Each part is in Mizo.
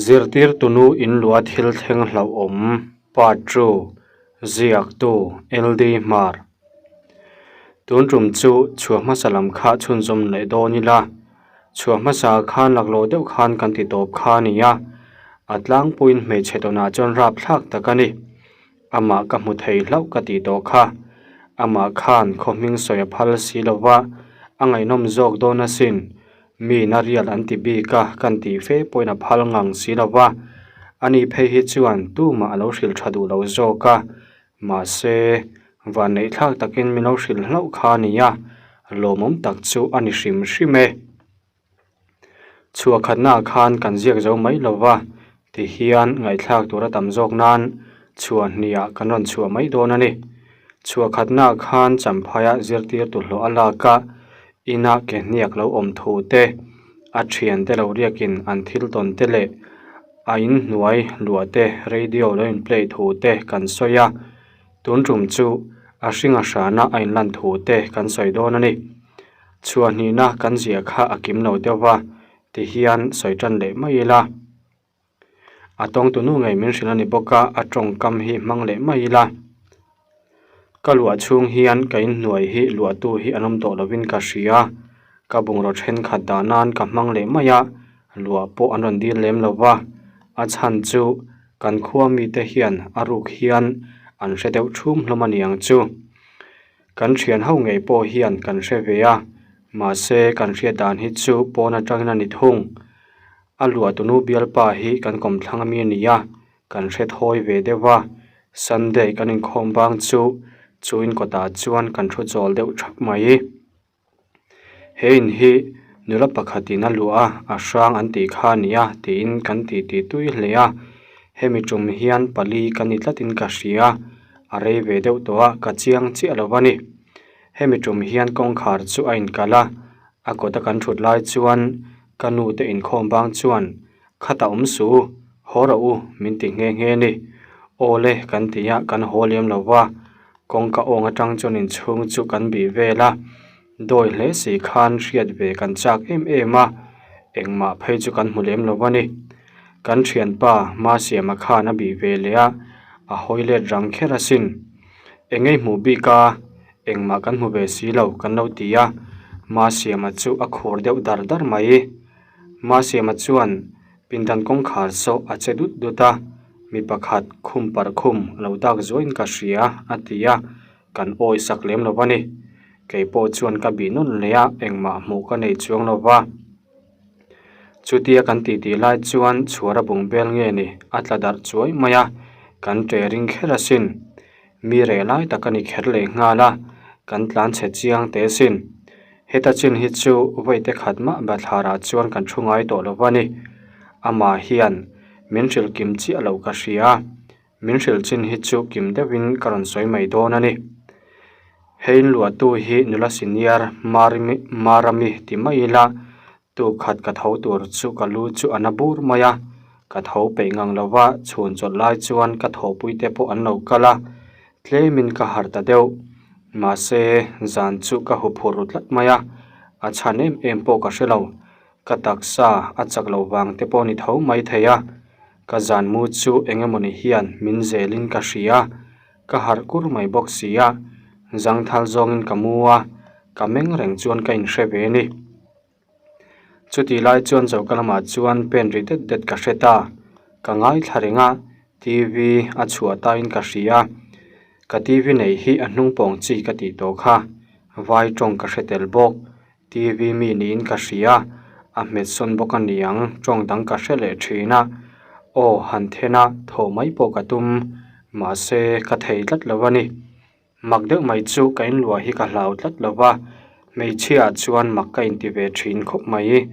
Zirtirtunu inluah thil thleng hlauhawm Part 2 Ziaktu LD Hmar Tun tum chu chhuah hmasa lam kha chhunzawm leh dawn ila, chhuah hmasa khan laklawh deuh khan kan ti tawp kha a ni a, a tlangpuiin hmeichhe tawnah chuan rapthlak tak a ni. Amah ka hmu thei hlauh ka tih tawh kha. Amah khan khaw hming sawi a phal si lo va, a ngaihnawm zawk dawn asin. Mi na rial an ti bik a, kan tih fe pawhin a phal ngang si lo va. Ani phei hi chuan tumah a lo hrilh tha duh lo zawk a. Mahse, vanneihthlak takin min lo hrilh hlauh kha a nia, lawmawm tak chu a ni hrim hrim e. Chhuah khatnaah khan kan ziak zo mai lo va, tihian ngaihthlak tur a tam zawk nan chhuah hniah kan rawn chhuah mai dawn a ni. Chhuah khatnaah khan Champhaia zirtirtu hlawh a lak a, ina ke hniak lo awm thu te, a thiante lo riakin an thil tawn te leh a inhnuai luah te radio lo in play thu te kan sawi a, tun tum chu a hringa hrana a inlan thu te kan sawi dawn a ni. Chhuah hnihna kan ziah kha a kim lo deuh va, ti hian sawi tan leh mai ila. A tawngtunu ngei min hrilh a ni bawk a, a tawngkam hi hmang leh mai ila. Ka luah chhung hian ka inhnuai hi luahtu hi an awm tawh lovin ka hria. Ka bungraw thenkhat dah nan ka hmang leh mai a, luah pawh an rawn dil lem lo va. A chhan chu kan khua mite hian a ruk hian an hre deuh thum hlawm a ni ang chu. Kan thian ho ngei pawh hian kan hre ve a, mahse kan hriat dan hi chu pawn atangin a ni thung. A luahtunu bialpa hi kan kawmthlang ami a ni a, kan hre thawi ve deuh a, Sunday kan inkhawm bang chu chu in kawtah chuan kan thu chawl deuh thap mai. He in hi nula pakhatin a luah a, a hrang an tih kha a ni a tiin kan titi tui hle a, hemi tum hian pali ka ni tlatin ka hria, a rei ve deuh tawh a ka chiang chiah lo a ni. Hemi tum hian kawngkhar chu a inkalh a, a kawta kan thut lai chuan ka nu te inkhawm bang chuan Khatah awm suh u, haw rawh u, min ti nghe nghe ni. Aw le, kan ti a, kan haw liam lo va. Kawngka awng atang chuan inchhung chu kan bih vel a, dawi hle si khan hriat ve kan chak em em a, engmah phei chu kan hmu lem lo a ni. Kan thianpa Masiama khan a bih ve leh a, a hawi let rang kher asin. Engei hmuh bik a, engmah kan hmu ve si lo kan lo ti a, Masiama chu a khur deuh dar dar mai. Masiama chuan pindan kawngkhar saw a che dut dut a, mi pakhat khum parh khum a lo dak zuaiin ka hria a ti a, kan awi sak lem lo a ni. Kei pawh chuan ka bih nawn leh a, engmah hmuh ka nei chuang lo va. Chutia kan titi lai chuan chhuar a bung bel nge ni a tla darh chuai mai a, kan ṭe ring kher asin. Mi reh lai tak a ni kher leh nghal a, kan tlan chhe chiang teh asin. Heta chin hi chu vawi khat mah bathlarah chuan kan thu ngai tawh lo va ni. Amah hian min hrilh kim chiah loh ka hria. Min hrilh chin hi chu kim deuhin ka rawn sawi mai dawn a ni. Hei inluahtu hi nula senior Marimi Marami ti mai ila Tu khat ka tho tur chu ka lu chu a na bur mai a, ka tho peih ngang lo va, chhun chawlh lai chuan ka thawhpui te pawh an lo kal a, tlemin ka harh ta deuh. Mahse, zan chu ka hu phur ru tlat mai a, a chhan em em pawh ka hre lo. Ka taksa a chak loh vang te pawh ni tho mai thei a, ka zan mu chu eng emawni hian min zelin ka hria, ka harh kur mai bawk si a, zangthal zawngin ka mu a, ka meng reng chuan ka inhre ve a ni. Chutih lai chuan choka lamah chuan pen ri det det ka hre ta. Ka ngaithla reng a, TV a chhuah tain ka hria. Ka TV neih hi a hnung pawng chi ka tih tawh kha. Vai tawng ka hre tel bawk. TV mi niin ka hria, a hmet sawn bawk a niang tawng dang ka hre leh thin a. Aw han then a, thawh mai pawh ka tum. Mahse, ka thei tlat lo a ni. Mak deuh mai chu ka inluah hi ka hlau tlat lo va, hmeichhia ah chuan mak ka inti ve thin khawp mai.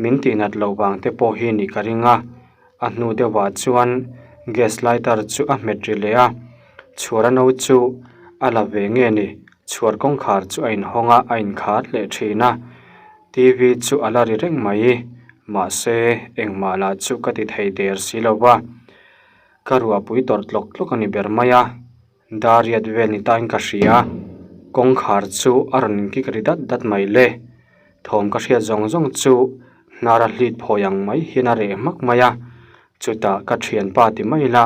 Min tihnat loh vang te pawh hi nih ka ring a, a hnu deuh ah chuan gas lighter chu a hmet ri leh a, chhuar a no chu a la ve nge ni, chhuar kawngkhar chu a inhawng a, a inkhar leh thin a, TV chu a la ri reng mai, mahse engmah lah chu ka ti thei der si lo va, ka ruahpui tawrh tlawk tlawk a ni ber mai a. Dariat vel ni tain ka hria, kawngkhar chu a rawn inkik ri dat dat mai le. Thawm ka hriat zawng zawng chu hnara hlit phawi ang mai hian a reh hmak mai a. Chutah ka thianpa ti mai ila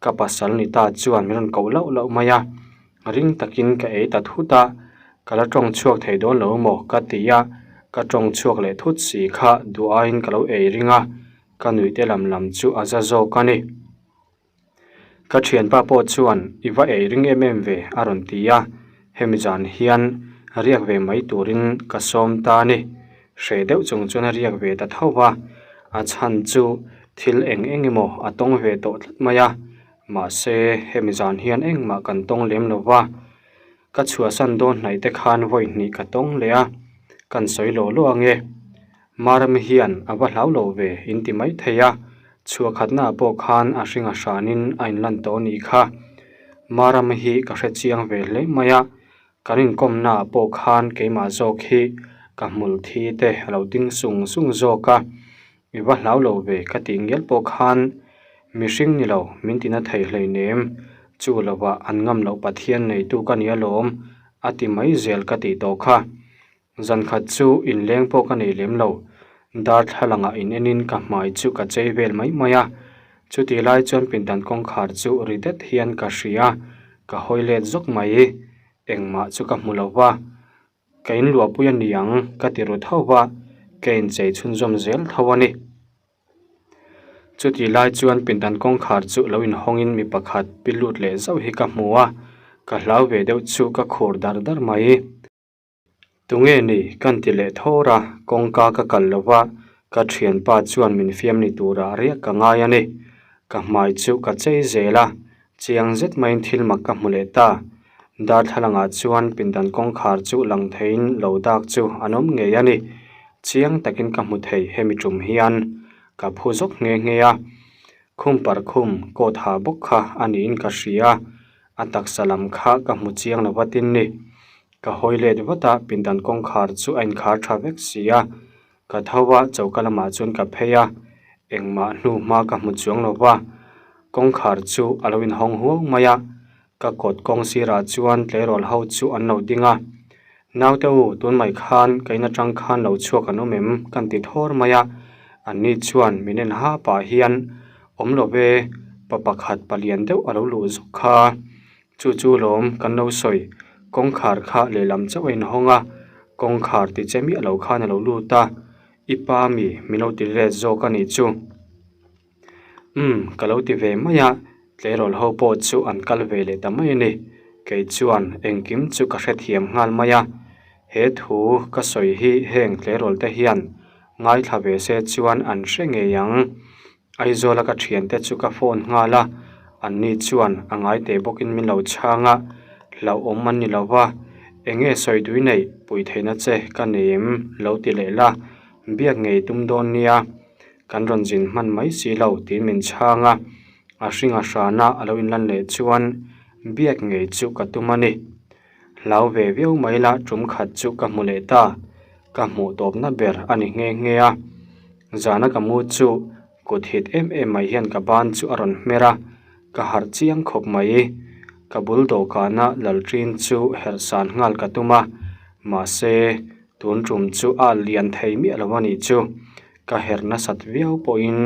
ka pasal ni ta chuan min rawn koh lauh lauh mai a, ring takin ka ei ta thut a, ka la tawng chhuak thei dawn lo maw ka ti a, ka tawng chhuak leh thut si kha duh aiin ka lo ei ring a, ka nuih te lam lam chu a za zawk a ni. Ka thianpa pawh chuan i va ei ring em em ve a rawn ti a, hemi zan hian riak ve mai turin ka sawm ta a ni. Hreh deuh chung chuan a riak ve ta tho va, a chhan chu thil eng eng emaw a tawng ve tawh tlat mai a, mahse hemi zan hian engmah kan tawng lem lo va. Ka chhuahsan dawn hnaih te khan vawi hnih ka tawng leh a, kan sawi law law ange. Marami hian a va hlau lo ve in ti mai thei a, chhuah khatnaah pawh khan a hring a hranin a inlan tawh a nih kha. Marami hi ka hre chiang ve hle mai a, kan inkawmnaah pawh khan keimah zawk hi ka hmul thi te a lo ding sung sung zawk a, I va hlau lo ve ka tih ngial pawh khan mihring ni lo min tina thei hleinem, chu lovah an ngam loh Pathian neitu ka ni alawm a ti mai zel ka tih tawh kha. Zan khat chu inleng pawh ka nei lem lo, darthlalangah in enin ka hmai chu ka chei vel mai mai a, chutih lai chuan pindan kawngkhar chu ri det hian ka hria, ka hawi let zawk mai, engmah chu ka hmu lo va. Ka inluahpui a ni ang ka ti ru tho va, ka inchei chhunzawm zel tho a ni. Chutih lai chuan pindan kawngkhar chu lo inhawngin mi pakhat pi lut leh zauh hi ka hmu a, ka hlau ve deuh chu ka khur dar dar mai. Tunge ni? Kan ti leh thawr a, kawngka ka kal lo va, ka thianpa chuan min fiam ni turah riak ka ngai a ni. Ka hmai chu ka chei zel a, Chiang zet maiin thil mak ka hmu leh ta. Darthlalangah chuan pindan kawngkhar chu lang theiin lo dak chu an awm ngei a ni. Chiang takin ka hmu thei hemi tum hian ka phu zawk nghe nghe a. Khum parkhum coat ha bawk kha a niin ka hria. A taksa lam kha ka hmu chiang lo vatin ni. Ka hawi let vat a, pindan kawngkhar chu a inkhar tha vek si a. Ka tho a, choka lamah chuan ka phei a, engmah hnu hma ka hmu chuang lo va, kawngkhar chu a lo inhawng huau mai a, ka kawt kawng sirah chuan tleirawl ho chu an lo ding a, Naute u, tun mai khan ka in atang khan lo chhuak an awm em? kan ti thawr mai a, anni chuan min en ha pah hian awm lo ve, pa pakhat palian deuh a lo luh zawk kha. Chu chu lawm kan lo sawi, kawngkhar kha lehlam chauh a inhawng a, kawngkhar ti che miah lo khan a lo lut a, i pa mi min lo ti let zawk a nih chu. Umm, ka lo ti ve mai a, tleirawl ho pawh chu an kal ve leh ta mai a ni. Kei chuan engkim chu ka hrethiam nghal mai a, he thu ka sawi hi heng tleirawl te hian ngaithla ve se chuan an hre ngei ang. Aizawla ka thiante chu ka phone nghal a, anni chuan a ngai teh bawkin min lo chhang a, hlauhawm an ni lo va, eng nge sawi tui neih pui theihna che ka nei em lo ti leh la, biak ngei tum dawn nia, kan rawn zin hman mai si lo tiin min chhang a, a hring a hrana a lo inlan leh chuan biak ngei chu ka tum a ni. Hlau ve viau mai la tum khat chu ka hmu leh ta, ka hmuh tawpna ber a ni nghe nghe a. Zana ka mu chu kut hit em em mai hian ka ban chu a rawn hmer a, ka harh chiang khawp mai. Ka bul dawhkana lalṭin chu herh san nghal ka tum a, mahse tun tum chu a lian thei miah lo a nih chu, ka herh nasat viau pawhin.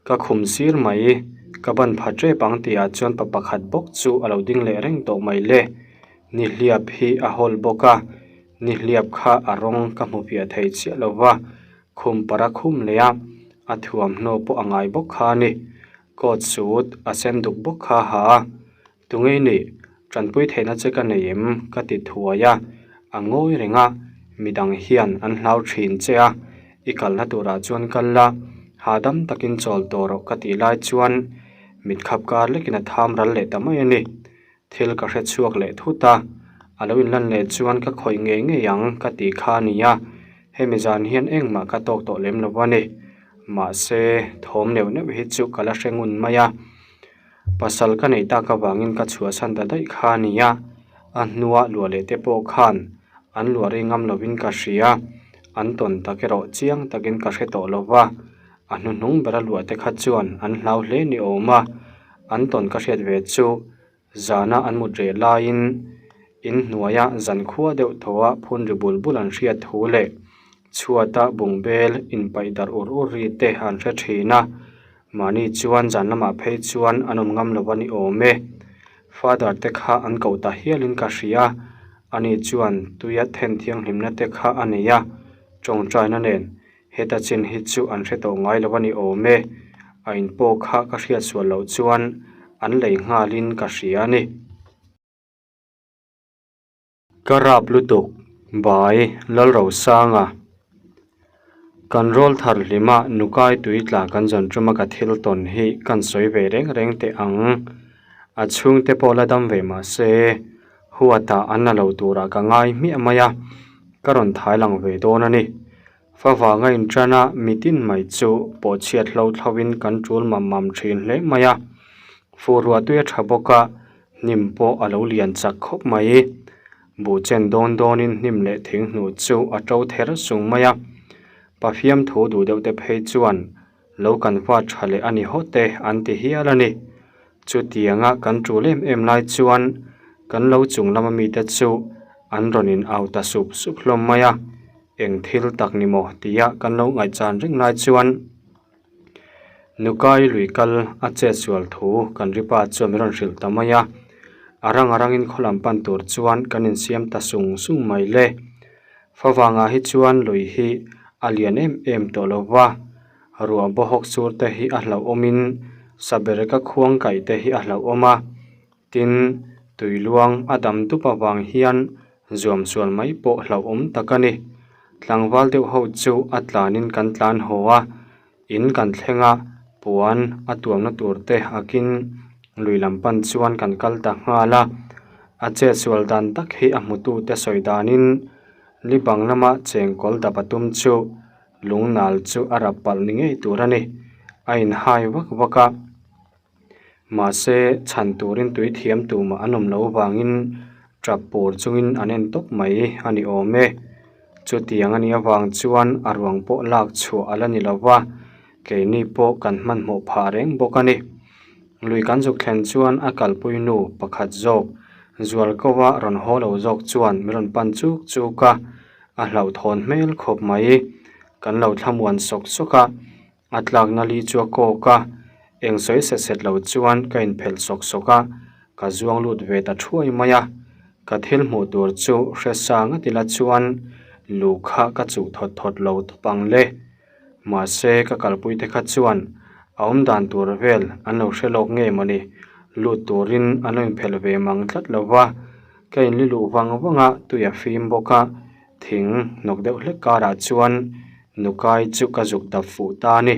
Ka khum sir mai, ka ban pha tep ang tihah chuan pa pakhat bawk chu a lo ding leh reng tawh mai le. Nihliap hi a hawl bawk a, nihliap kha a rawng ka hmu fiah thei chiah lo va, khum para khum leh a, a thuamhnaw pawh a ngai bawk kha a ni. Coat suit a sen duk bawk kha a ha a, Tunge nih? Tanpui theihna che ka nei em? Ka ti thuai a, a ngawi reng a, midang hian an hlau thin che a, i kalna turah chuan kal la, hahdam takin chawl tawh rawh ka tih lai chuan mit khap kar lekin a tham ral leh ta mai a ni. Thil ka hre chhuak leh thut a, a lo inlan leh chuan ka khawih ngei ngei ang ka tih kha a ni a, hemi zan hian engmah ka tawk tawh lem lo a ni. Mahse, thawm neuh neuh hi chu ka la hre ngun mai a. Pasal ka neih tak avangin ka chhuahsan ta daih kha a ni a, a hnua luah leh te pawh khan an luah rei ngam lovin ka hria, an tawn tak erawh chiang takin ka hre tawh lo va, a hnuhnung bera luah te kha chuan an hlau hle ni awm a, an tawn ka hriat ve chu zana an mut reh laiin in hnuaia zankhua deuh thaw a phun ri bul bul an hriat thu leh. Chhuata bungbel inpaih darh ur ur ri te an hre thin a, mahni chuan zan lamah phei chuan an awm ngam lo a ni awm e. Father te kha an koh ta hialin ka hria, ani chuan tuia then thianghlimna te kha a nei a, tawngtaina nen heta chin hi chu an hre tawh ngai lo a ni awm e. A in pawh kha ka hriat sual loh chuan an lei nghalin ka hria a ni. Ka rap lutuk, Bai Lalrosanga. Kan rawl thar hlima Nukai tui tla kan zawn tuma ka thil tawn hi kan sawi ve reng reng teh ang. A chhungte pawh la dam ve mah se, huatah an la lo turah ka ngai hmiah mai a, ka rawn thai lang ve dawn a ni. Fa vanga inṭan a mitin mai chu pawhchhiat hlo thloin kan ṭul mam mam ṭhin hle mai a. Fur ruah tui a ṭha bawk a, hnim pawh a lo lian chak khawp mai. Buh chen dawn dawnin hnim leh thing hnuh chu a ṭo ther sung mai a. Pafiam thu duh deuh te phei chuan lo kan vat ṭha leh a ni hawt e an ti hial a ni. Chutianga kan ṭul em em lai chuan kan lo chung lama mite chu an rawn in au ta sup sup hlawm mai a. Eng thil tak ni maw tia kan lo ngaihchan reng lai chuan Nukai lui kal a chet sual thu kan ripa chuan min rawn hrilh ta mai a. A rang a rangin khaw lam pan tur chuan kan insiam ta sung sung mai le. Favangah hi chuan lui hi a lian em em tawh lo va, ruah bawhawk sur te hi a hlauhawmin sabereka khuang kaih te hi a hlauhawm a. Tin, tui luang a dam dup avang hian zuam sual mai pawh hlauhawm tak a ni. Tlangval deuh ho chu a tlanin kan tlan haw a, in kan thleng a, puan a tuamna tur te akin lui lam pan chuan kan kal ta nghal a. A chet sual dan tak hi a hmutute sawi danin li bang lama chengkawl dap a tum chu lungnal chu a rap palh ni ngei tur a ni. A inhai vak vak a. Mahse, chhan turin tui thiam tumah an awm loh avangin tap pur chungin an en tawp mai a ni awm e. Chutiang a nih avang chuan a ruang pawh lak chhuah a la ni lo va, keini pawh kan hmanhmawh phah reng bawk a ni. Lui kan zuk thlen chuan a kalpui nu pakhat zawk, Zualkova rawn haw lo zawk chuan min rawn pan chuk chuk a, a hlauhthawn hmel khawp mai. Kan lo thlamuan sawk sawk a, A tlakna li chu a kawk a, eng sawi set set lo chuan ka inphelh sawk sawk a, ka zuang lut ve ta thuai mai a. Ka thil hmuh tur chu hre sa ngat ila chuan lu kha ka chuh thawt thawt lo tawp ang le. Mahse ka kalpui te kha chuan a awm dan tur vel an lo hre lawk nge mawni, lut turin an lo inphelh ve mang tlat lo va. Ka inli luh vang vang a, tui a fim bawk a, thing hnawk deuh hlek karah chuan Nukai chu ka zuk dap fuh ta a ni.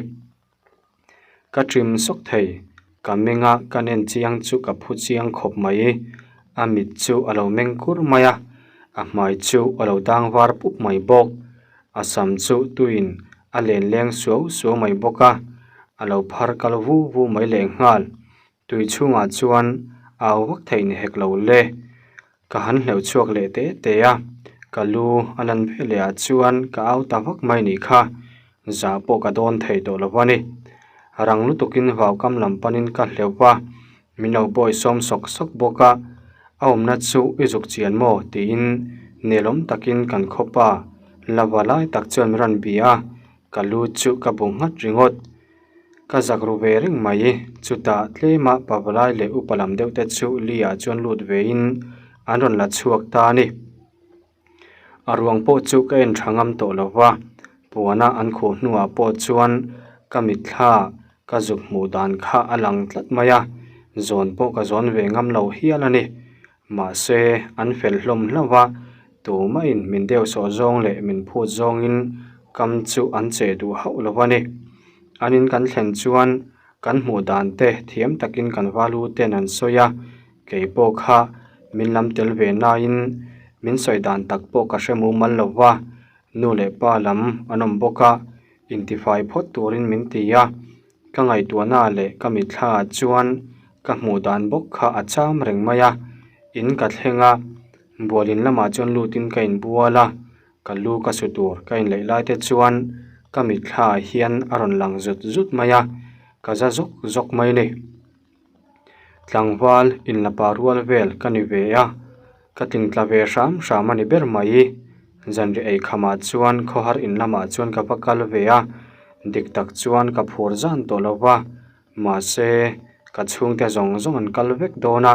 Ka trim sawk thei, ka meng a, ka nen chiang chu ka phu chiang khawp mai. A mit chu a lo meng kur mai a, a hmai chu a lo dang var pup mai bawk. A sam chu tuin a len leng suau suau mai bawk a, a lo phar kal vu vu mai lehnghal. Tui chhungah chuan au vak theih ni hek lo le. Ka han hleuh chhuak leh te te a, ka lu a lan ve leh ah chuan ka au ta vak mai nih kha, zah pawh ka dawn thei tawh lo a ni. Rang lutukin vaukam lam panin ka hleuh va, min lo bawi sawm sawk sawk bawk a, a awmna chu i zuk chian maw tiin nelawm takin kan khawp a, lava lai tak chuan min rawn bia a, ka lu chu ka bu nghat ringawt. Ka zak ru ve reng mai, chutah tlema pavalai leh upa lam deuh te chu li ah chuan lut ve in an rawn la chhuak ta a ni. A ruang pawh chu ka en tha ngam tawh lo va, puana an khuh hnuah pawh chuan ka mitthla ka zuk hmuh dan kha a lang tlat mai a, zawn pawh ka zawn ve ngam lo hial a ni. Mahse, an fel hlawm hlauh a, tumahin min deuhsawh zawng leh min phut zawngin kam chu an che duh hauh lo a ni. An in kan thlen chuan kan hmuh dan te thiam takin kan valu ten an sawi a, kei pawh kha min lam tel ve nain min sawi dan tak pawh ka hre mumal lo va, nu leh pa lam an awm bawk a, intifai phawt turin min ti a. Ka ngaihtuahna leh ka mitthla chuan ka hmuh dan bawk kha a cham reng mai a, in ka thleng a, bualin lamah chuan lutin ka inbual a, ka lu ka su tur ka inleih lai te chuan ka mitthla ah hian a rawn lang zut zut mai a, ka za zawk zawk mai ni. Tlangval inlapa rual vel ka ni ve a, ka tlingtla ve hram hram a ni ber mai. Zanriah ei khamah chuan khawhar in lamah chuan ka va kal ve a, dik tak chuan ka phur zan tawh lo va, mahse ka chhungte zawng zawng an kal vek dawn a,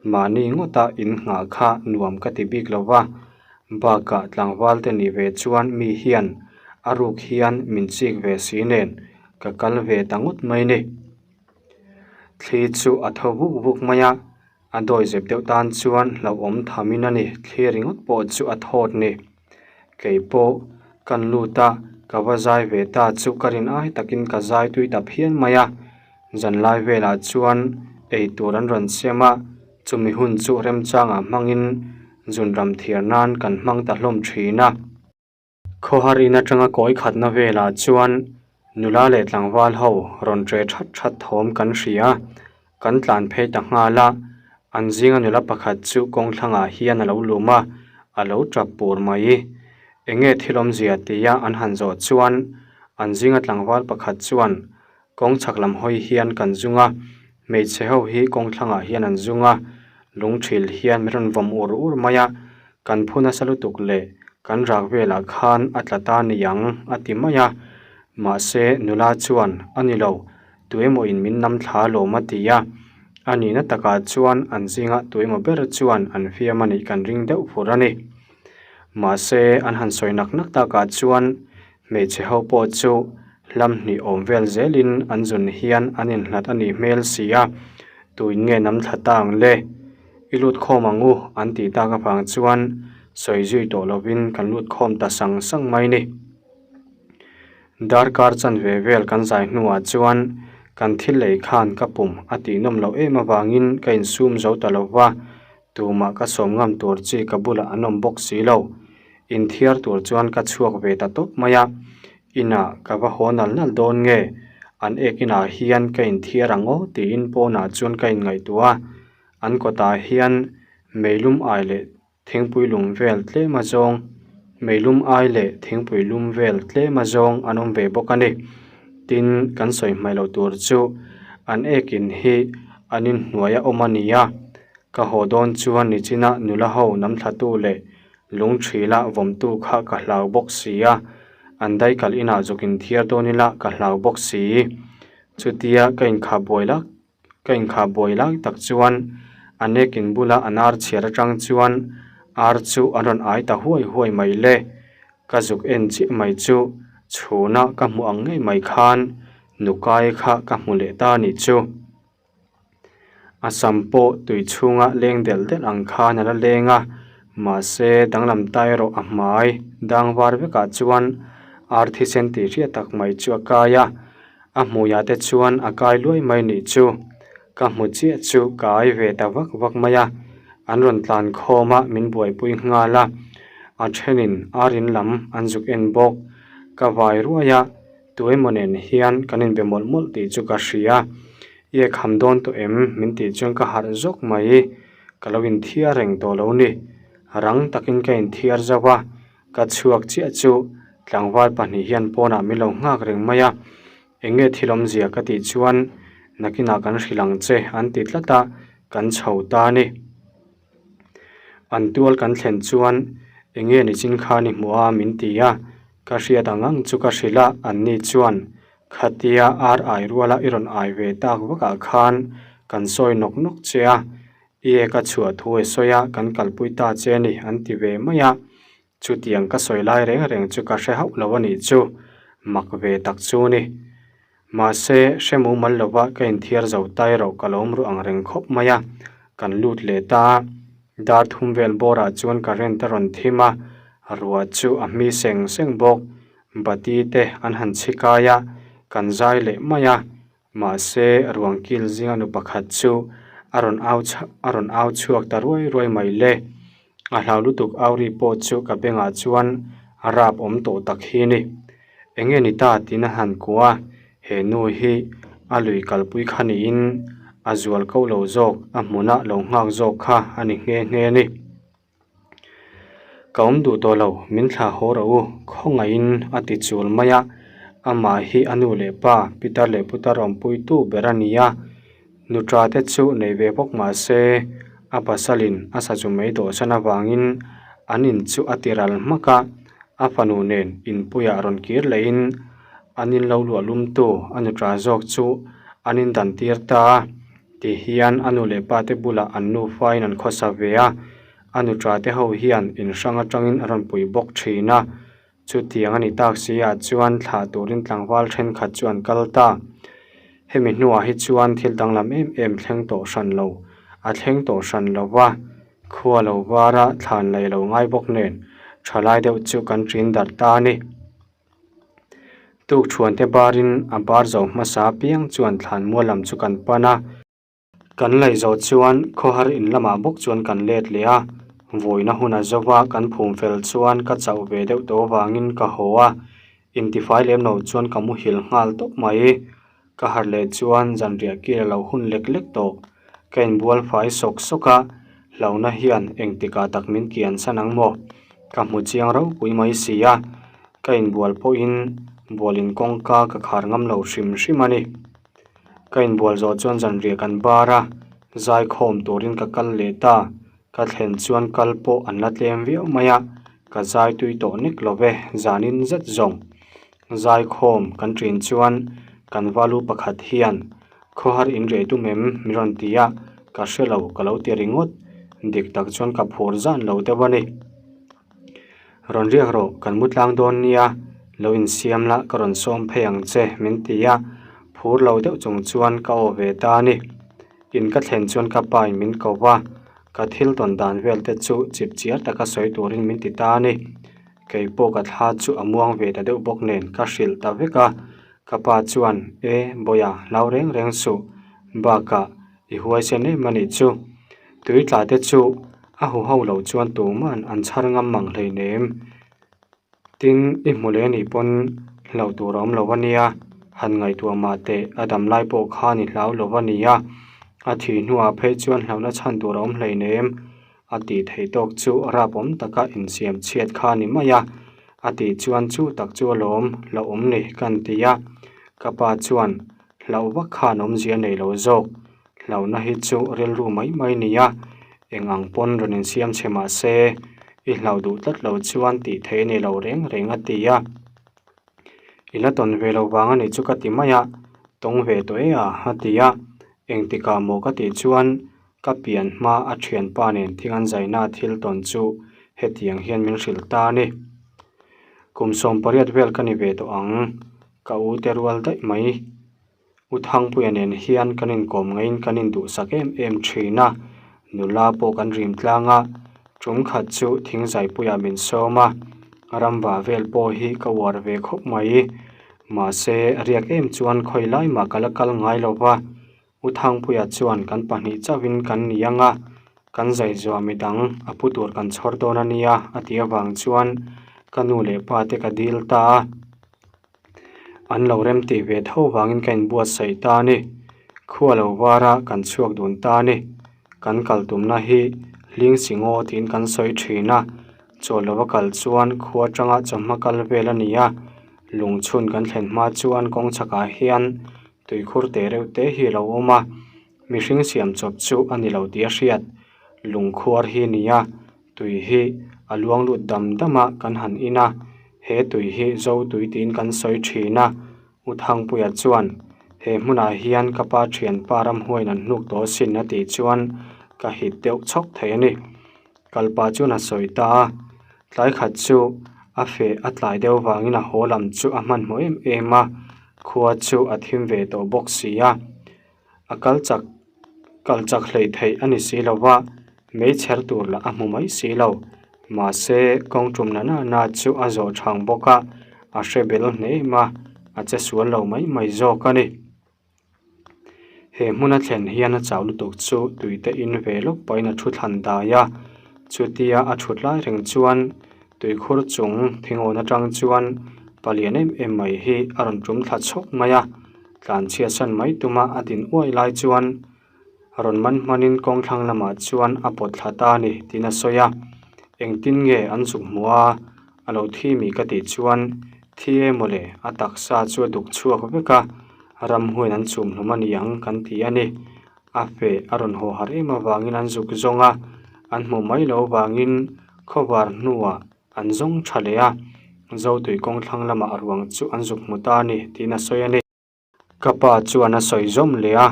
mahni ngawta in nghah kha nuam ka ti bik lo va, bakah tlangval te nih ve chuan mi hian a ruk hian min chik ve si nen ka kal ve ta ngawt mai ni. Thli chu a tho vuk vuk mai a, a dawi zep deuh tan chuan hlauhawm thamin a ni, thli ringawt pawh chu a thawt ni. Kei pawh kan lut a, ka va zai ve ta chu ka rin ai takin ka zai tui ta phian mai a, zanlai velah chuan ei tur an rawn siam a, chumi hun chu remchangah hmangin zunram thiar nan kan hmang ta hlawm thin a. Khawhar in atanga kawi khatna velah chuan nula leh tlangval ho rawn tre that that thawm kan hria a, kan tlan phei ta nghal a, an zinga nula pakhat chu kawng thlangah hian a lo lum a, a lo tap pur mai. Enge thil awmzia tia an han zawh chuan an zinga tlangval pakhat chuan Kawng chhak lam hawi hian kan zung a, hmeichhe ho hi kawng thlangah hian an zung a, lung thil hian min rawn vawm ur ur mai a, kan phu nasa lutuk leh kan rak velah khan a tla ta ni ang a ti mai a, mahse nula chuan a ni lo, tuemaw in min nam thla alawm a ti a, a nihna takah chuan an zinga tuemaw ber chuan an fiam a nih kan ring deuh fur a ni. Mahse an han sawi nak nak takah chuan Hmeichhe ho pawh chu hlam hnih awm vel zelin an zun hian an inhlat a nih hmel si a, tuin nge nam thla ta ang le? I lut khawm ang u an tih tak avang chuan sawi zui tawh lovin kan lut khawm ta sang sang mai ni. Darkar chanve vel kan zai hnuah chuan kan thil lei khan ka pum a tihnawm loh em avangin ka insum zo ta lo va, tumah ka sawm ngam tur chi ka bulah an awm bawk si lo. Inthiar tur chuan ka chhuak ve ta tawp mai a, inah ka va haw nal nal dawn nge, an ek inah hian ka inthiar ang aw tiin pawnah chuan ka inngaihtuah a, an kawtah hian meilum ai leh thingpui lum vel tlem azawng meilum ai leh thingpui lum vel tlem azawng an awm ve bawk a ni. Tin, kan sawi hmaih loh tur chu an ek in hi an inhnuai a awm a ni a, ka haw dawn chuan nichina nula ho namthlatu leh Lung thila vawmtu kha ka hlau bawk si a, an daikal inah zuk inthiar dawn ila ka hlau bawk si. Chutia ka inkhah buai lak ka inkhah buai lai tak chuan a nekin bula an ar chhiar atang chuan ar chu an rawn ai ta huai huai mai le. Ka zuk en chiah mai chu chhuna ka hmuh ang ngei mai khan nukai kha ka hmu leh ta nih chu. A sam pawh tui chhunga leng delh delh ang khan a la leng a, mahse danglam ta erawh a hmai dang var vekah chuan ar thisen tih hriat tak mai chu a kai a, a hmuiah te chuan a kai luai mai nih chu. Ka hmu chiah chu ka ai ve ta vak vak mai a, an rawn tlan khawm a min buaipui nghal a, a thenin ar in lam an zuk en bawk. Ka vai ruai a. Tuemaw nen hian kan inbe mawlh mawlh tih chu ka hria. I ekham dawn tawh em? Min tih chuan ka harh zawk mai. Ka lo inthiar reng tawh lo ni. Rang takin ka inthiar zauh a, ka chhuak chiah chu tlangval pahnih hian pawnah min lo nghak reng mai a. Eng nge thil awmzia ka tih chuan nakinah kan hrilh ang che an ti tlat a, kan chho ta a ni. An tual kan thlen chuan eng nge nichin khan i hmuh a min ti a, ka hriat ang ang chu ka hrilh a, anni chuan khatia ar ai ruala i rawn ai ve tak vakah khan kan sawi nawk nawk che a, i ek a chhuah thu i sawi a, kan kalpui ta che a ni an ti ve mai a, chutiang ka sawi lai reng reng chu ka hre hauh lo a nih chu, mak ve tak chu ni. Mahse, hre mumal lova ka inthiar zo ta erawh ka lo mruh ang reng khawp mai a, kan lut leh ta a. Dar thum vel bawrah chuan current a rawn thim a, ruah chu a hmi seng seng bawk. Bati te an han chhi kai a, kan zai leh mai a. Mahse, ruang kil zinga nu pakhat chu a rawn au a rawn au chhuak ta ruai ruai mai le. A hlau lutuk au ri pawh chu ka bengah chuan a rap awm tawh tak hi ni. Eng nge ni ta tiin a han kuah a, he nu hi a lui kalpui kha niin a zual ko lo zawk, a hmuna lo nghak zawk kha a ni nghe nghe a ni. Ka awm duh tawh lo, min thlah haw rawh u, khawngaihin a ti chul mai a, amah hi a nu leh pa, Pitar leh Putar awmpuitu ber a ni a, Nutra te chu nei ve bawk mah se, a pasalin a sachu mai dawhsan avangin An in chu a ti ral hmak a, a fanu nen inpuiah rawn kir lehin an in lo luah lumtu a nuṭa zawk chu an indan tir ta a. Ti hian a nu leh pa te bulah an nufain an khawsa ve a, a nuṭa te ho hian in hrang atangin a rawn pui bawk thin a. Chutiang a ni tak si ah chuan thlah turin tlangval thenkhat chu an kal ta. Hemi hnuah hi chuan thil danglam em em thleng tawh hran lo, a thleng tawh hran lo va, khua lo vara thlan lei lo ngai bawk nen thalai deuh chu kan ṭin darh ta a ni. Tukṭhuante barin a bar zo hmasa apiang chuan thlan mual lam chu kan pan a. Kan laih zawh chuan khawhar in lamah bawk chuan kan let leh a, vawiina hun a zo va kan phum fel chuan ka chauh ve deuh tawh avangin ka haw a, intifai lem lo chuan ka muhil nghal tawp mai. Ka harh leh chuan zanriah kir a lo hun lek lek tawh. Ka inbual fai sawk sawk a, hlauhna hian engtikah tak min kian san ang maw? Ka hmu chiang ropui mai si a, ka inbual pawhin bualin kawngka ka khar ngam lo hrim hrim a ni. Ka inbual zawh chuan zanriah kan bar a, zaikhawm turin ka kal leh ta. Ka thlen chuan kal pawh an la tlem viau mai a, ka zai tui tawh nek lo ve, zanin zet zawng. Zaikhawm kan ṭin chuan kan valu pakhat hian khawhar in reh tum em min rawn ti a, ka hre lo ka lo ti ringawt. Dik tak chuan ka phur zan lo deuh a ni. Rawn riak rawh, kan mu tlang dawn nia, lo insiam la ka rawn sawm phei ang che min ti a, phur lo deuh chung chuan ka aw ve ta a ni. In ka thlen chuan ka pa in min ko va, ka thil tawn dan vel te chu chip chiar taka sawi turin min ti ta a ni. Kei pawh ka thla chu a muang ve ta deuh bawk nen ka hrilh ta vek a, ka pa chuan E Bawiha hlau reng reng suh, bakah I huaisen em a nih chu. Tui tla te chu a hu ho lo chuan tuman an chhar ngam mang hleinem. Tin, i hmu leh anih pawn hlauh tur a awm lo a nia, han ngaihtuah mah teh a dam lai pawh khan i hlau lo a nia. A thih hnuah phei chuan hlauhna chhan tur a awm hleinem. A tih theih tawk chu rap awm taka insiam chhiat kha a ni mai a, a tih chuan chu tak chu alawm hlauhawm ni ka an ti a. Ka pa chuan Hlauh vak khan awmzia nei lo zawk. Hlauhna hi chu rilru mai mai nia, eng ang pawn rawn insiam chhe mah se, i hlauh duh tlat lo chuan tih theih a ni lo reng reng a ti a. I la tawn ve lo vang a nih chu ka ti mai a, tawng ve tawh e a a ti a. Engtikah maw ka tih chuan ka pian hma a thianpa nen thing an zaina thil tawn chu hetiang hian min hrilh ta a ni. Kum 18 vel ka ni ve tawh ang. Ka u te rual daih mai. U Thangpuia nen hian kan inkawm ngaiin kan induhsak em em thin a, nula pawh kan rim tlang a, tum khat chu thingzaipuiah min sawm a, ramva vel pawh hi ka uar ve khawp mai. Mahse, riak em chuan khawi lai mah ka la kal ngai lo va, U Thangpuia chuan kan pahnih chauhin kan ni ang a, kan zai zuah midang a pu tur kan chhawr dawn a nia a tih avang chuan ka nu leh pa te ka dil ta a. An lo rem tih ve tho vangin ka inbuatsaih ta a ni. Khua lo vara kan chhuak dun ta a ni. Kan kal tumna hi hling si ngaw tiin kan sawi thin a, chaw lova kal chuan khua atanga chawhma kal vel a ni a, lungchhun kan thlen hma chuan kawng chhakah hian Tuikhur teh reuh te hi a lo awm a, mihring siam chawp chu a ni lo tih a hriat. Lungkhuar hi a ni a, tui hi a luang lut dam dam a kan han in a, he tui hi zo tui tiin kan sawi thin a. U Thangpuia chuan, He hmunah hian ka pa thianpa ramhuaiin an hnuk tawh asin a tih chuan ka hit deuh chhawk thei a ni. Kalpa chuan a sawi ta a, tlai khat chu a feh a tlai deuh vangin a haw lam chu a hmanhmawh em em a, khua chu a thim ve tawh bawk si a. A kal chak kal chak hleih theih a ni si lo va, meichher tur lah a hmu mai si lo. Mahse, kawng tum na na na chu a zawh thang bawk a, a hre bel hle em a, a che sual lo mai mai zawk a ni. He hmuna thlen hian a chau lutuk chu tuite in ve lawk pahin a thu thlan dai a, chutia a thut lai reng chuan tuikhur chung thingawn atang chuan palian em em mai hi a rawn tum thla chhawk mai a, tlanchhiat san mai tuma a din uai lai chuan rawn man hmanin kawng thlang lamah chuan a pawt thla ta a ni tiin a sawi a, engtin nge an zuk hmuh a a lo thi mi ka tih chuan thi e mawle a taksa chu a duk chhuak vek a ramhuaiin an chhum hlawm a ni ang kan ti a ni. A feh a rawn haw har em avangin an zuk zawng a, an hmuh mai loh avangin Khawvar hnuah an zawng tha leh a, Zotui kawng thlang lamah ruang chu an zuk hmu ta a ni tiin a sawi a ni. Ka pa chuan a sawi zawm leh a,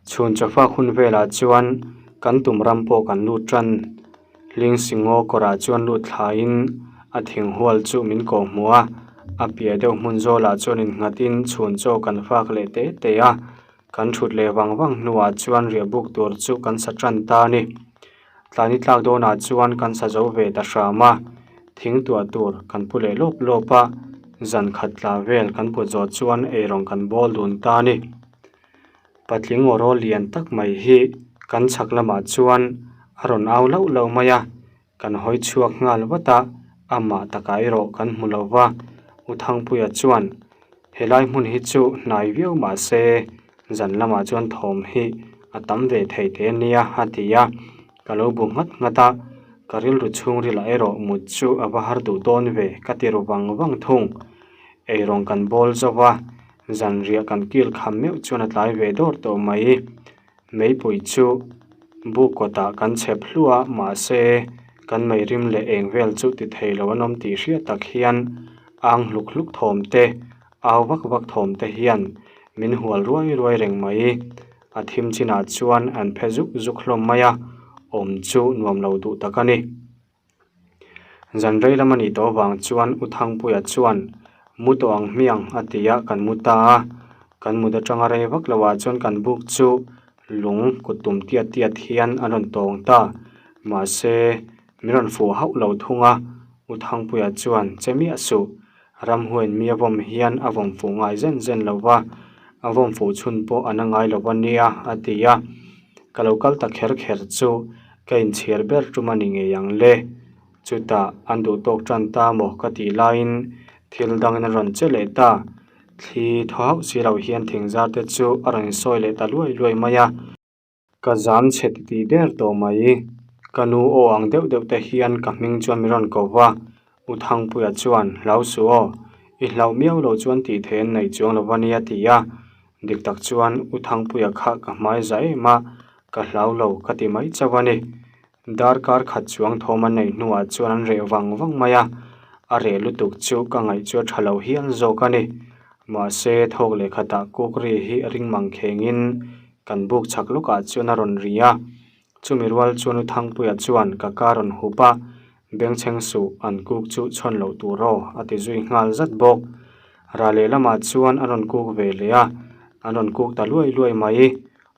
chhun chawfak hun velah chuan kan tum ram pawh kan lut tan. Hling Singaw kawrah chuan lut thlaiin a thing hual chu min kawh hmuh a, a piah deuh hmun zawlah chuan innghatin chhun chaw kan fak leh te te a, kan thut leh vang vang hnuah chuan riah buk tur chu kan sa tan ta a ni. Tlani tlak dawnah chuan kan sa zo ve ta hram a, thing tuah tur kan pu leh lawp lawp a, zan khat tla vel kan put zawh chuan eirawng kan bawl dun ta a ni. Patling aw rawl lian tak mai hi kan chhak lamah chuan a rawn au lauh lauh mai a, kan hawi chhuak nghal vat a, amah takah erawh kan hmu lo va, U Thangpuia chuan Helai hmun hi chu hnai viau mah se zan lamah chuan thawm hi a tam ve thei teh ania a ti a, ka lo bu nghat nghat a, ka rilru chhungrilah erawh mut chu a va har duh dawn ve ka ti ru vang vang thung. Eirawng kan bawl zo va, zanriah kan kil kham meuh chuan a tlai ve dawr tawh mai. Meipui chu buk kawtah kan chhep hluah a, mahse kan meirim leh eng vel chu ti thei lo an awm tih hriat tak hian ang hluk hluk thawm te, au vak vak thawm te hian min hual ruai ruai reng mai. A thim chinah chuan an phe zuk zuk hlawm mai a, awm chu nuam lo duh tak a ni. Zan rei lam a nih tawh avang chuan U Thangpuia chuan mu tawh ang hmiang a ti a, kan mu ta a. Kan mut atanga rei vak loh ah chuan kan buk chu lung kut tum tiat tiat hian a rawn tawng ta. Mahse, min rawn fuh hauh lo thung a, U Thangpuia chuan che miah suh. Ramhuain mi a vawm hian a vawm fuh ngai zen zen lo va, a vawm fuh chhun pawh a na ngai lo a nia a ti a. Ka lo kal ta kher kher chu ka inchhir ber tum a ni ngei ang le. Chutah an duh tawk tan ta maw ka tih laiin thil dangin a rawn che leh ta. Thli thaw hauh si lo hian thingzar te chu a rawn insawi leh ta luai luai mai a. Ka zam chhe ti tih der tawh mai. Ka nu aw ang deuh deuh te hian ka hming chuan min rawn ko va, U Thangpuia chuan, Hlau suh aw, i hlauh miau lo chuan tih theih an neih chuang lo va nia ti a. Dik tak chuan U Thangpuia kha ka hmai za em a, ka hlau lo ka ti mai chauh a ni. Darkar khat chuang thawm an neih hnuah chuan an reh vang vang mai a, a reh lutuk chu ka ngaih chu a tha lo hial zawk a ni. Mahse, thawk leh khatah kukri hi ring mang khengin kan buk chhak lawkah chuan a rawn ri a. Chumi rual chuan U Thangpuia chuan ka ka rawn hup a, Bengchheng suh an kuk chu chhawn loh tur aw a ti zui nghal zat bawk. Ra lehlamah chuan a rawn kuk ve leh a, an rawn kuk ta luai luai mai.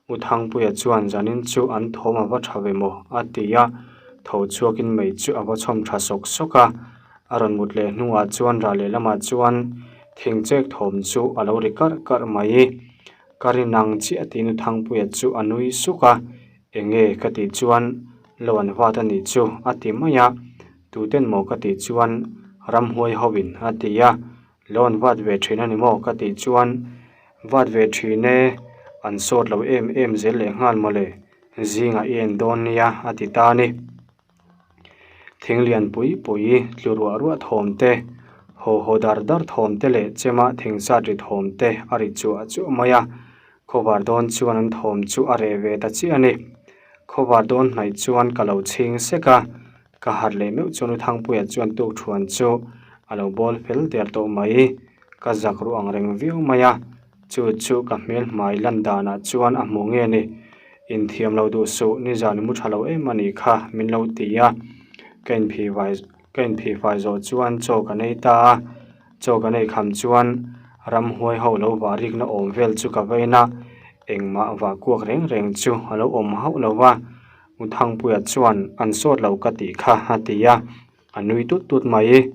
U Thangpuia chuan zanin chu an thawm a va tha ve maw? a ti a, tho chhuakin mei chu a va chhawm tha sawk sawk a. A rawn mut leh hnuah chuan rah leh lamah chuan thing chek thawm chu a lo ri karh karh mai. Ka rin ang chiah tiin U Thangpuia chu a nui suk a, Enge ka tih chuan lo an vat a nih chu a ti mai a, Tuten maw ka tih chuan ramhuai hoin a ti a, Lo an vat ve thin a ni maw ka tih chuan vat ve thin e, an sawt lo em em zel leh nghal mawle, zingah i en dawn nia a ti ta a ni. Thing lian pui pui tlu ruah ruah thawm te, haw haw dar dar thawm te leh chema thing zat ri thawm te a ri chuah chuah mai a, khawvar dawn chuan an thawm chu a reh ve ta chiah a ni. Khawvar dawn hnaih chuan ka lo chhing sek a, Ka harh leh meuh chuan U Thangpuia chuan tuk thuan chu a lo bawl fel der tawh mai. Ka zak ruh ang reng viau mai a, chu chu ka hmel hmai lan danah chuan a hmu nge ni. Inthiam lo duh suh, nizan i mu tha lo em a nih kha min lo ti a. Ka inphihvai ka inphihfai zawh chuan chaw ka nei ta a, chaw ka nei kham chuan ramhuai ho lo vah rikna awm vel chu ka va en a, engmah vah kuak reng reng chu a lo awm hauh lo va. U Thangpuia chuan an sawt lo ka tih kha a ti a, a nui tut tut mai.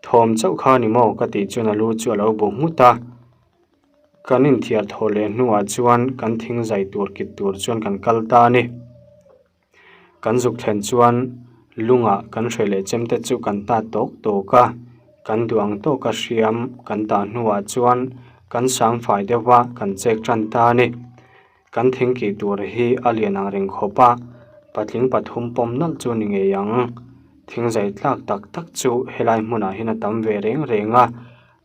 Thawm chauh kha ni maw ka tih chuan a lu chu a lo bu nghut a. Kan inthiar thaw leh hnuah chuan kan thing zai tur kit tur chuan kan kal ta a ni. Kan zuk thlen chuan lungah kan hre leh chem te chu kan tat tawk tawk a, kan duh ang tawka hriam kan tah hnuah chuan kan sang fai deuh va kan chek tan ta a ni. Kan thing kih tur hi a lian ang reng khawp a, patling pathum pawm nalh chu ni ngei ang. Thing zai tlak tak tak chu helai hmunah hian a tam ve reng reng a,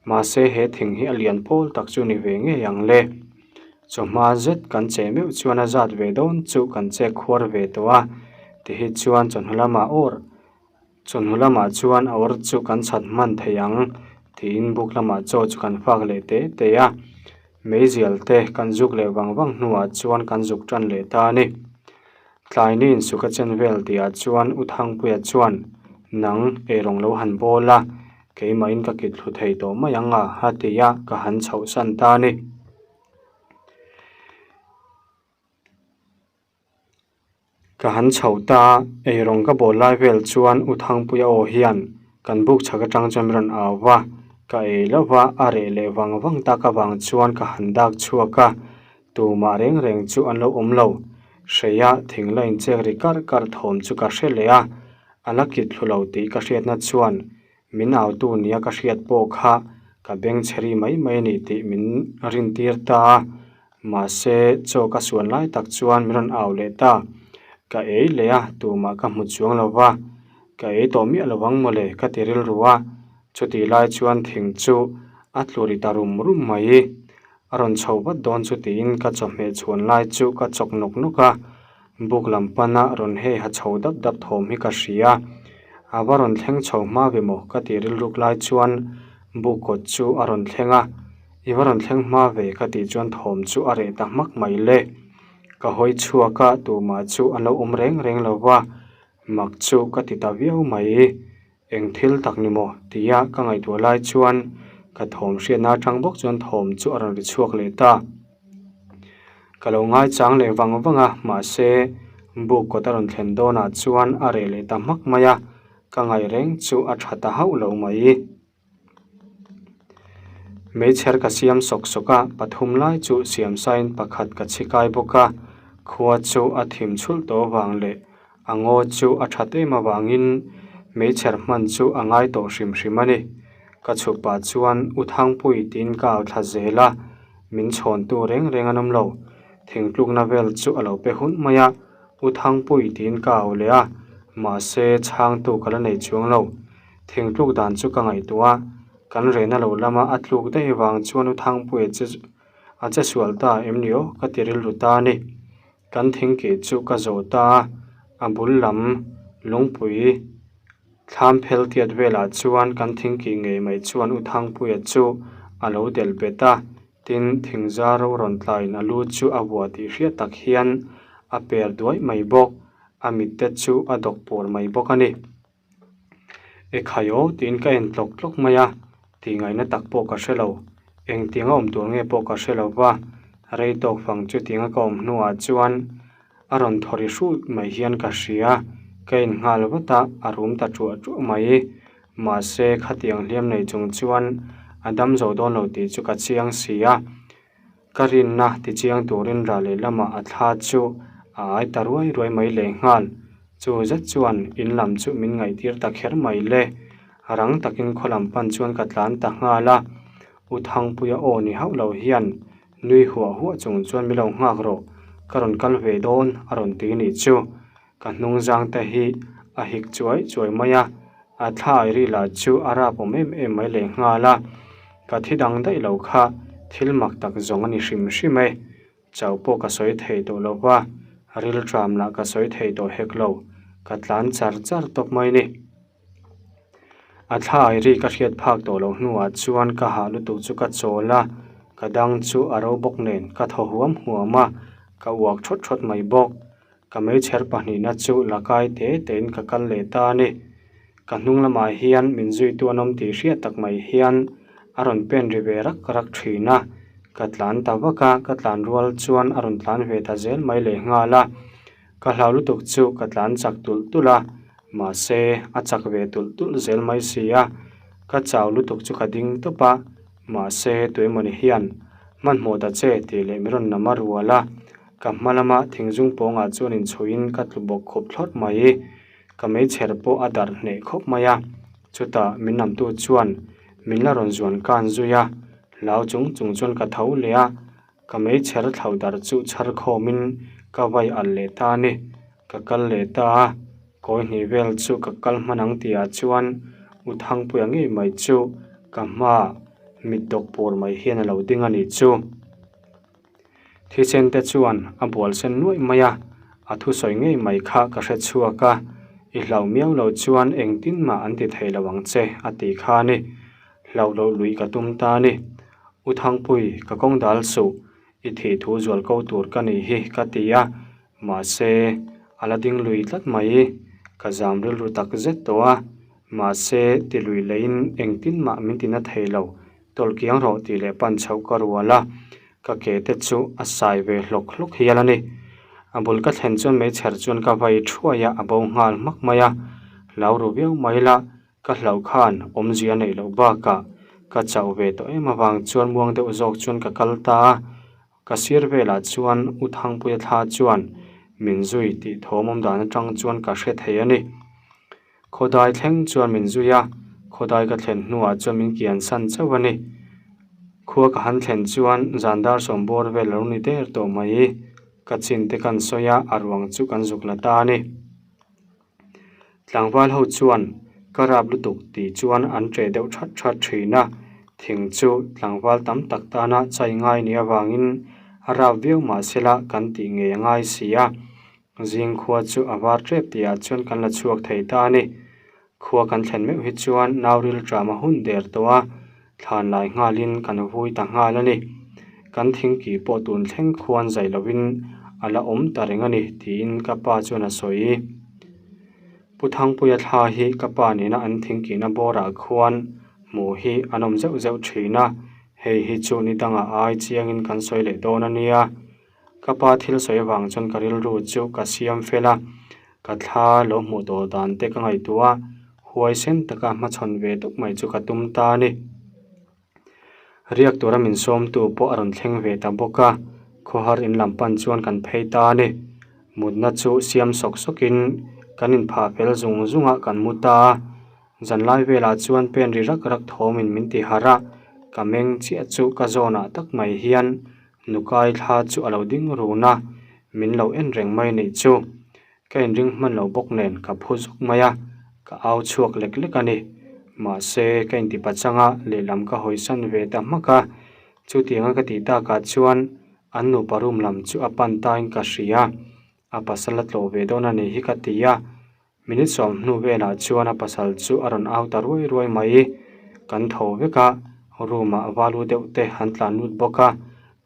mahse he thing hi a lian pawl tak chu ni ve ngei ang le. Chawhma zet kan che meuh chuan a zat ve dawn chu kan chek khuar ve tawh a, tihi chuan chawhnu lamah awr. Chawhnu lamah chuan a awr chu kan chhat hman thei ang tiin buk lamah chaw chu kan fak leh te te a. Meizial te kan zuk leh vang vang hnuah chuan kan zuk tan leh ta a ni. Tlaini insuk a chen vel tihah chuan U Thangpuia chuan, Nang, eirawng lo han bawl a, keimahin ka kit thlu thei tawh mai ang a, a ti a, ka han chhohsan ta a ni. Ka han chho ta a, eirawng ka bawl lai vel chuan U Thangpuia aw hian kan buk chhak atang chuan min rawn au va, ka ei lo va, a reh leh vang vang tak avang chuan ka han dak chhuak a, tumah reng reng chu an lo awm lo. Hreia thing la inchek ri karh karh thawm chu ka hre leh a, a la kit thlu lo tih ka hriatna chuan Min autu nia ka hriat pawh kha ka beng chhe ri mai mai a ni tih min rintir ta a, mahse chaw ka suan lai tak chuan min rawn au leh ta. Ka ei leh a, tumah ka hmu chuang lo va, ka ei tawh miah lo ang mawle ka ti rilru a, chutih lai chuan thing chu a tlu ri ta rum rum mai. A rawn chho vat dawn chu tiin ka chawhmeh chhuan lai chu ka chawk nawk nawk a, Buk lam pana rawn hei ha chho dap dap thawm hi ka hria. A va rawn thleng chho hma ve maw ka tih rilruk lai chuan buk kawt chu a rawn thleng a, I va rawn thleng hma ve ka tih chuan thawm chu a reh ta hmak mai le. Ka hawi chhuak a, tumah chu an lo awm reng reng lo va, mak chu ka ti ta viau mai. Eng thil tak ni maw? tia ka ngaihtuah lai chuan ka thawm hriatna atang bawk chuan thawm chu a rawn ri chhuak leh ta. Ka lo ngaichang leh vang vang a, mahse buk kawt a rawn thlen dawnah chuan a reh leh ta hmak mai a, ka ngaih reng chu a tha ta hauh lo mai. Meichher ka siam sawk sawk a, pathum lai chu siam sain pakhat ka chhi kai bawk a, khua chu a thim chhulh tawh avang leh a ngaw chu a that em avangin meichher hman chu a ngai tawh hrim hrim a ni. Ka chhuk pah chuan U Thangpui tiin ka au thla zel a, min chhawntu reng reng an awm lo. Thingtlukna vel chu a lo pe hun mai a, U Thangpui tiin ka au leh a, mahse chhangtu ka la nei chuang lo. Thingtluk dan chu ka ngaihtuah a, kan rehna lo lama a tluk daih vang chuan U Thangpuia che a che sual ta em ni aw ka ti rilru ta a ni. Kan thingkeh chu ka zawh ta a, a bul lam lungpui thlam phel tiat velah chuan kan thingkih ngei mai chuan U Thangpuia chu a lo delh bet a, tin thingzar ro rawn tlaiin a lu chu a vuah tih hriat tak hian a per duai mai bawk, a mitte chu a dawk pur mai bawk a ni. Ekhai aw tiin ka en tlawk tlawk mai a, tih ngaihna tak pawh ka hre lo. Engtiang a awm tur nge pawh ka hre lo va, rei tawk fang chutianga ka awm hnuah chuan a rawn thaw ri hrut mai hian ka hria. Ka en nghal vat a, a rum ta ṭuah ṭuah mai. Mahse, khatiang hliam nei chung chuan a dam zo dawn lo tih chu ka chiang si a. Ka rinna tichiang turin rah leh lamah a thla chu a ai ta ruai ruai mai leh nghal. Chu zet chuan in lam chu min ngaihtir ta kher mai le. Rang takin khaw lam pan chuan ka tlan ta nghal a. U Thangpuia aw ni hauh lo hian nui huah huah chung chuan min lo nghak rawh, ka rawn kal ve dawn a rawn ti nih chu. Ka hnung zang te hi a hik chuai chuai mai a, a thla ai ri lah chu a rap awm em em mai leh nghal a, ka thi dang daih lo kha thil mak tak zawng a ni hrim hrim e. Chauh pawh ka sawi thei tawh lo va, rilṭam lah ka sawi thei tawh hek lo, ka tlan char char tawp mai ni. A thla ai ri ka hriat phak tawh loh hnuah chuan ka hah lutuk chu ka chawl a, ka dang chu a ro bawk nen ka thaw huam huam a, ka uak thawt thawt mai bawk. Ka meichher pahnihna chu la kai te tein ka kal leh ta a ni. Ka hnung lamah hian min zuitu an awm tih hriat tak mai hian a rawn pen ri ve rak rak thin a. Ka tlan ta vak a, ka tlan rual chuan a rawn tlan ve ta zel mai leh nghal a. Ka hlau lutuk chu ka tlan chak tulh tulh a, mahse a chak ve tulh tulh zel mai si a. Ka chau lutuk chu ka ding tawp a. Mahse, tuemawni hian, Hmanhmawh ta che, tih leh min rawn nam a rual a. Ka hma lama thingzung pawngah chuan inchhuiin ka tlu bawk khup thlawt mai. Ka meichher pawh a darh hneh khawp mai a. Chutah min namtu chuan min la rawn zuan kan zui a. Hlau chung chung chuan ka tho leh a. Ka meichher thlo darh chu chhar khawmin ka vai alh leh ta a ni. Ka kal leh ta a. Kawi hnih vel chu ka kal hman ang tihah chuan U Thangpuia ngei mai chu ka hmaah mit dawk pur mai hian a lo ding a nih chu. Thisen te chuan a bual sen nuaih mai a, a thusawi ngei mai kha ka hre chhuak a. I hlauh miau lo chuan engtin mah an ti thei lo ang che, a ti kha a ni. Hlauh loh luih ka tum ta a ni. U Thangpui, ka kawng dal suh, i thih thu zual ko tur ka nih hi, ka ti a. Mahse, a la ding lui tlat mai. Ka zam rilru tak zet tawh a. Mahse, ti lui leiin engtin mah min ti na thei lo. Tawlh kiang rawh tih leh pan chhoh ka rual a. Ka ke te chu a sai ve hlawk hlawk hial a ni. A bul ka thlen chuan meichher chuan ka vai thuai a, a bo nghal hmak mai a. Hlau ru viau mai la, ka hlauh khan awmzia a neih loh bakah ka chauh ve tawh em avang chuan muang deuh zawk chuan ka kal ta a. Ka sir velah chuan U Thangpuia thla chuan min zui tih thawm awm dan atang chuan ka hre thei a ni. Khawdai thleng chuan min zui a, khawdai ka thlen hnuah chuan min kian san chauh a ni. Khua ka han thlen chuan zan dar sawm bawr vel a lo ni der tawh mai. Ka chin te kan sawi a, a ruang chu kan zuk la ta a ni. Tlangval ho chuan ka rap lutuk tih chuan an ṭeh deuh that that ṭhin a, thing chu tlangval tam tak tana chai ngai nih avangin a rap viau mahsela kan tih ngei a ngai si a. Zing khua chu a var ṭep tihah chuan kan la chhuak thei ta a ni. Khua kan thlen meuh hi chuan nau rilṭam a hun der tawh a, thlan lai nghalin kan vui ta nghal a ni. Kan thingki pawh tun thleng khuan zai lovin a la awm ta reng a ni tiin ka pa chuan a sawi. Pu Thangpuia thla hi ka pa nena an thingkihna bawrah khuan hmuh hi an awm zeuh zeuh thin a, hei hi chu ni dangah ai chiangin kan sawi leh dawn a nia. Ka pa thil sawi avang chuan ka rilru chu ka siam fel a, ka thla lo hmuh tawh dan te ka ngaihtuah a, huaisen taka hmachhawn ve tawp mai chu ka tum ta a ni. Riak tura min sawmtu pawh a rawn thleng ve ta bawk a, khawhar in lam pan chuan kan phei ta a ni. Mutna chu siam sawk sawkin kan inphah fel zung zung a kan mu ta a. Zanlai velah chuan pen ri rak rak thawmin min ti harh a, ka meng chiah chu ka zawnah tak mai hian Nukai thla chu a lo ding run a, min lo en reng mai nih chu. Ka inring hman lo bawk nen ka phu zuk mai a, ka au chhuak lek lek a ni. Mahse, ka inti pachang a, lehlam ka hawisan ve ta hmak a. Chutianga ka tih takah chuan an nupa room lam chu a pan tain ka hria. A pasal a tlawh ve dawn a nih hi ka ti a. Minute sawm hnu velah chuan a pasal chu a rawn au ta ruai ruai mai. Kan tho vek a, room ah valu deuh te an tlan lut bawk a,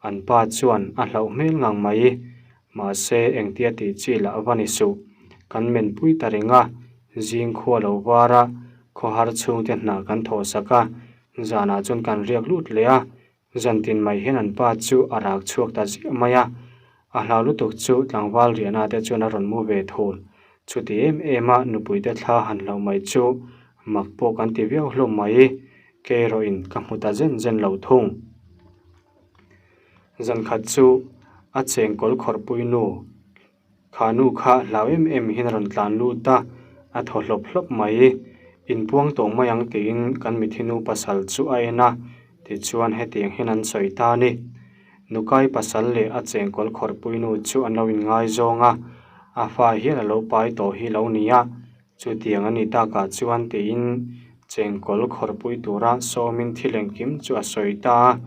an pa chuan a hlauh hmel ngang mai. Mahse engtia tih chi lah va ni suh. Kan menpui ta reng a, zing khua lo var a, khawhar chhungte hna kan thawh sak a, zanah chuan kan riak lut leh a, Zantin mai hian an pa chu a rak chhuak ta ziah mai a, a hlau lutuk chu tlangval riahna te chuan a rawn mu ve thul. Chuti em em a nupuite thla han hlauh mai chu mak pawh kan ti viau hlawm mai, kei erawhin ka hmu ta zen zen lo thung. Zankhat chu a chengkawl khawrhpui nu Kha nu kha hlau em em hian a rawn tlan lut a, a thaw hlawp hlawp mai. Inpuang tawh mai ang tiin kan mithi nu pasal chu a en a, tichuan hetiang hian an sawi ta a ni. Nukai pasal leh a chengkawl khawrhpui nu chu an lo inngaizawng a, a fa hian a lo pai tawh hi lo ni a, chutiang a ni takah chuan tiin chengkawl khawrhpui tura sawmin thil engkim chu a sawi ta a.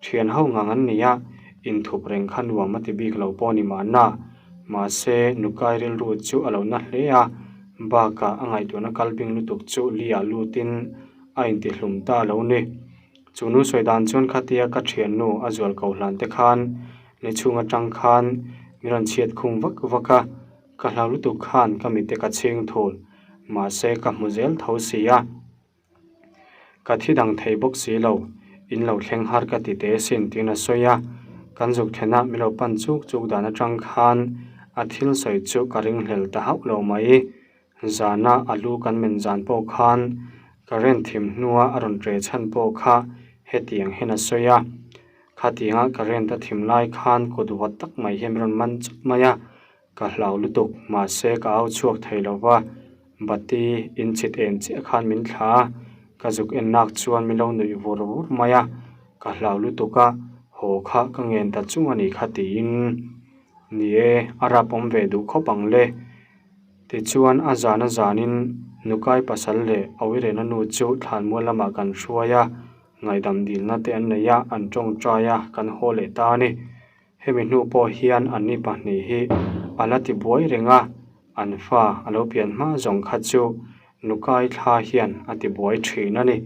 Thian ho ngang an ni a, inthup reng kha nuam a ti bik lo pawh a ni mahna. Mahse, Nukai rilru chu a lo na hle a, bakah a ngaihtuahna kal bing lutuk chu Lia lutin a intihlum ta lo ni. Chu nu sawi dan chuan khatia ka thiannu a zual ko hlan te khan ni chhung atang khan min rawn chhiat khum vak vak a, ka hlau lutuk khan ka mite ka chhing thul. Mahse, ka hmu zel tho si a. Ka thi dang thei bawk si lo, in lo thleng har ka ti teh sin tiin a sawi a, kan zuk thlen a min lo pan chuk chuk dan atang khan a thil sawi chu ka ringhlel ta hauh lo mai. Zana a lu kan men zan pawh khan current thim hnua a rawn ṭe chhan pawh kha hetiang hian a sawi a, khatianga current a thim lai khan kut vawt tak mai hian min rawn man chawp mai a, Ka hlau lutuk, mahse ka au chhuak thei lo va, bati in chhit en chiah khan min thla a, ka zuk en nak chuan min lo nuih vur vur mai a, ka hlau lutuk a, haw kha ka ngen ta chung a nih kha tiin, Ni e, a rap awm ve duh khawp ang le. Tichuan a zan a zanin Nukai pasal leh Awirena nu chu thlanmual lamah kan hruai a, ngaihdam dilna te an nei a, an tawngtai a, kan haw leh ta a ni. Hemi hnu pawh hian anni pahnih hi a la ti buai reng a, An fa a lo pian hma zawng kha chu Nukai thla hian a ti buai thin a ni.